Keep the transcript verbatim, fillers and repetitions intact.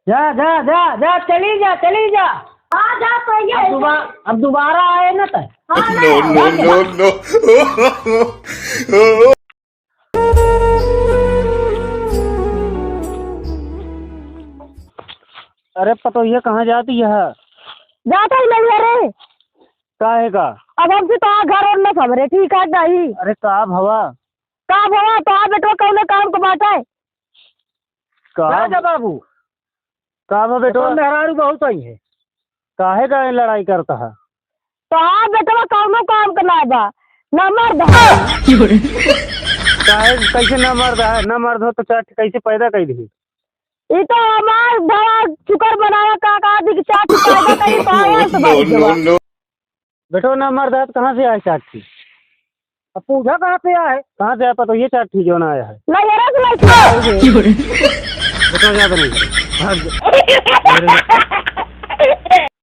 जा, जा, जा, जा, चली जा, चली जा। हाँ, जा, तो ये अब दोबा-, अब दोबारा आए ना तो। हाँ, no, नहीं, no, नहीं। No, no। अरे पतोहिया, कहाँ जाती है? जाता ही नहीं है रे। काहे का? अब हमसे तो आ घर और न खबरे, ठीक है नहीं? अरे का भवा? का भवा, तो आ बेटवा कौने काम को बाटे? का? का जा बाबू? का बा बेटवा? तो मेहरारू बहुत आई है। काहे का लड़ाई करता है? तो आ बेटवा कौनो काम का ना बा, ना मर्द है। काहे, कैसे ना मर्द है? ना मर्द हो तो चार ठे कैसे पैदा कर दी? ई तो हमार भवा चुकर बनावा का, का दी कि चार ठे पैदा करी तो आया तो भाई देवा। बेटो, ना मर्द है तो कहाँ से आए चार ठे? अब पूछा कहाँ से आए? कहाँ से आए पता, ये चार ठे जो ना आया है। नहीं, ये रस नहीं खाओगे। बेटा, ज्यादा नहीं करो। भाग जा।